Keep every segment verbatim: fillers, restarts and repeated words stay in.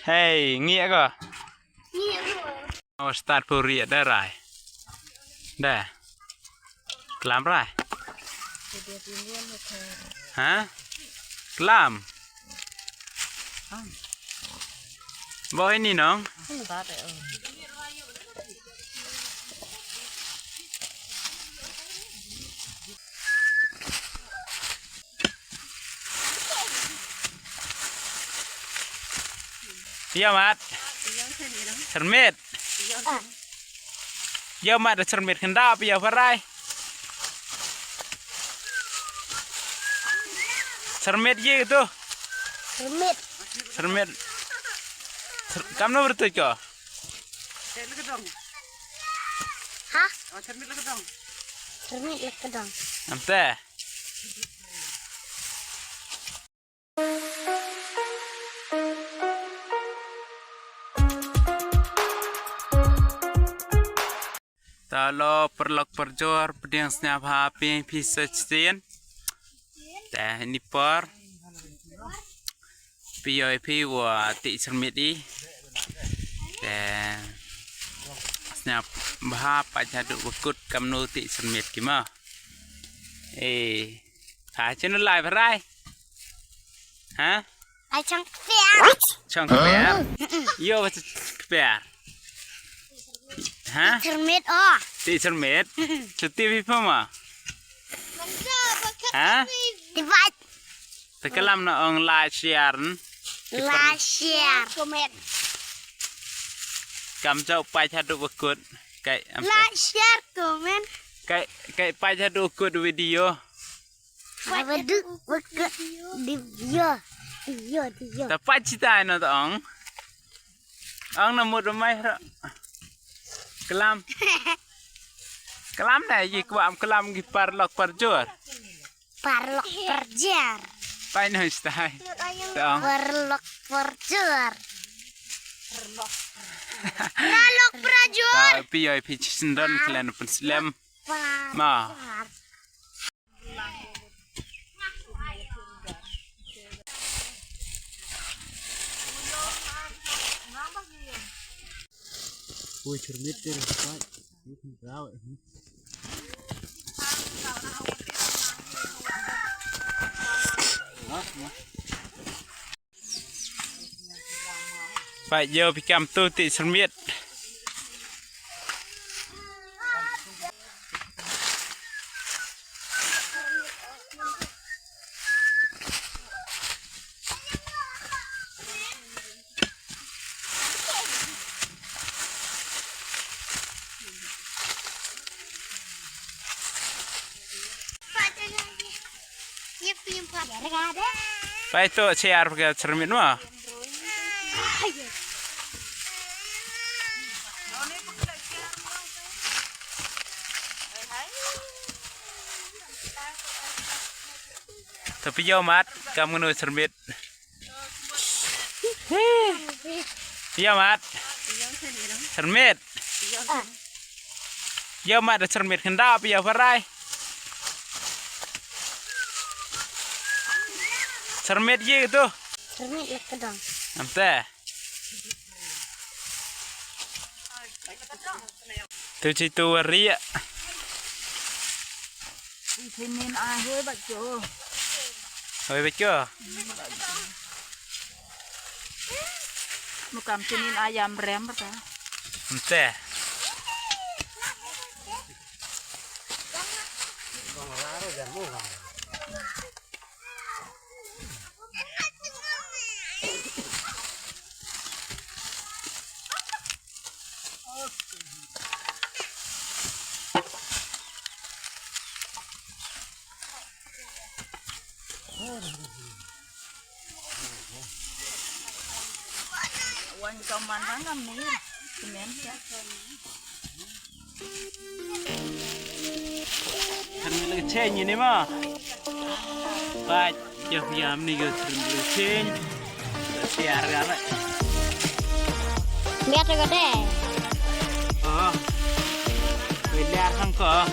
Hey, ngi ko. Ngi ko. Oh, start puri da rai. Da. Klam rai. Ha? Klam. Boy ni nong. Pia mat. Syrmit. Pia mat da syrmit kynda pia parai. Syrmit ye tu. Syrmit. Syrmit. Kam no bertuj ko. Ha? Syrmit la kedong. Ante. Talo perlok perjor pdiang sniap ha pi pi sestin. Te ni por. Pi oi pi wa ti syrmit i. Te sniap bha pa jadu bakut kamnu ti syrmit ki ma. Eh, ha chinu lai parai. Ha? Ai chang kpiar. Chang kpiar. Yo, wat kpiar. Ha? Syrmit oh. Ti syrmit. Chuti pi pama. Ha? Dibat. Tekalam na ong la share. La share. Comment. Kam chau pai chadu bakut. Kai am. La share comment. Kai kai pai chadu bakut video. Apa du bakut di yo. Di yo di yo. Ta pai chita na ta ong. Ong na mut mai ra. Kelam. Kelam na yi kwa am kelam gi parlok parjor. Parlok parjor. Pai no stai. Tong. Parlok parjor. Parlok parjor. Pi oi pi chisendon klen pun slem. Ma. Ui, cermit dia dah. Pait yo pi kam tu ti syrmit. Pait tu share ka syrmit mo. Tapi yo mat, kam ngeno syrmit. Pia mat. Syrmit. Pia mat da syrmit kynda pia parai. Syrmit ye tu. Syrmit lek kedong. Ante. Tu ci tu waria. Sinin ai hoi bat jo. Hoi bat jo. Mukam sinin ayam rem berta. Ente. Wan ka man rang ngam ni. Kemen ya. Kan lagi change ini mah. Baik, jauh jam ni ke sering change. Siar kan. Lihat ke deh. Oh. Lihat kan kok.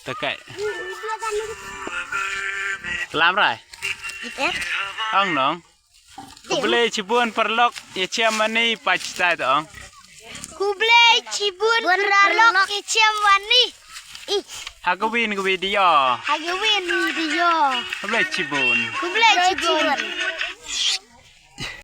Te kai. Lam rai. Ong nong. Khublei chibun paralok ïa chiam wani, pach tai to ong. Khublei chibun paralok ïa chiam wani. Ha ka win ka video. Ha ka win video. Khublei chibun. Khublei chibun.